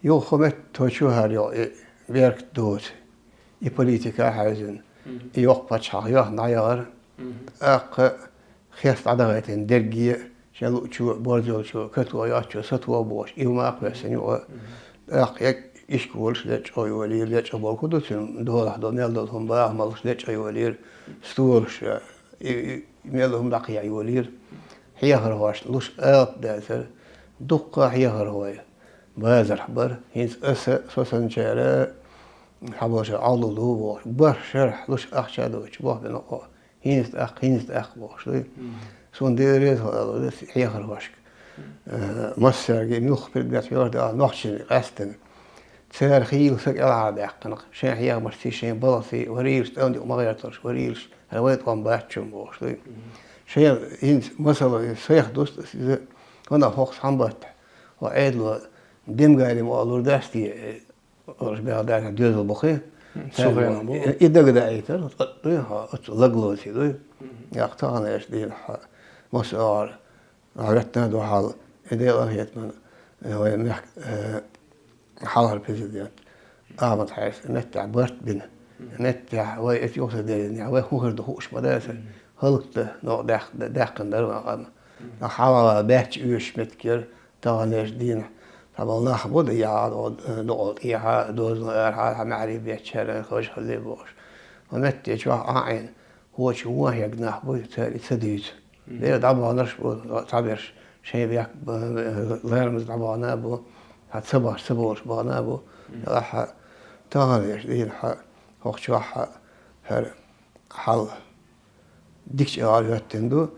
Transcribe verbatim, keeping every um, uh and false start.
Юха хӀу метта тхо чу хӀара йоӀ и беркат доцу, и политика а хьаьвзина, и йоккха пачхьалкх йоьхна дӀаяхара, тӀаккха хеста дӀадахийтина дерриге а, шен луучо а, борз йолчо а, католхо йоцчо а сатоху бохуш, и хӀума а кхоьссина юкъа. ТӀаккха ишколаш лечкъа йолийра, лечкъа болу хӀу ду цуьнан долахь долу, мел долу хӀума бахамаллаш лечкъа йолийра, столаш, и, и, мел хӀума дӀакхехьа йолийра. Хьехархошна луш алапа дацара, дуккха а хьехархой базарахь бара. ХӀинца аса, со санначара хьаболчара Ӏалдала ду бохуш, бархӀ шарахь луш ахча а доцуш, боху бина оха. ХӀинца тӀаккха, хӀинца тӀаккха бохуш дуй. Суна дера реза хила ала хьехархошка. Э, массаьрга муьлхха предмет хьоьхур ду аьлла нохчийн къаьстина. Цара хийла са кӀелхьардаьккхина, шайн хьехамашций, шайн балхаций, варийраш, тӀамдикъ ма гӀерталаш, варийраш, хӀара вайн тӀом бац чун бохуш дуй. Шайн хӀинца масала, иза сайх дуста иза, хӀунда хӀокху схьамбатта, хӀо Ӏедало Демгалима олур дац те, олуш бегӀ даьлла доьзал бу кхин. Цу хенахь бу. И дагадаийтар, дуй, хьо, оцу лаглоций дуй. Яккха таханлерчу дийнахь хьо, массо а гӀара, хьоьттина а ду хьал, и Делан хетаман, э, вайн мехк-, э, хьалхара президент Ахьмад-Хьаьжас меттехь барт бина. Меттехь вай эца юха ца деллинехь, вай хӀун хир ду хууш ма дац. ХӀаллакдан новкъа даьккхина дара вайн къам. Хьалха баьчча оьшуш меттиг яра, таханлерчу дийнахь. Цхьаболу нах бу, да, яхьа, дукъал тӀехьа, дозанал арахьа, хьан маьхьарий беттачара, хаза хилла бохуш. Хьо метте чохь Ӏа а Ӏийна, хӀочу вон хьегна нах бу, цара и ца дуьйцу. Дера дӀабаханарш а бу, цхьаберш шайн бехк, ларамаза дӀабахана а бу, хьан ца бахаш ца болуш бахана а бу. Делахь хьан таханлерчу дийнахь хьан хӀокху чохь хьан хӀара хьал дикачу агӀор хӀоьттина ду,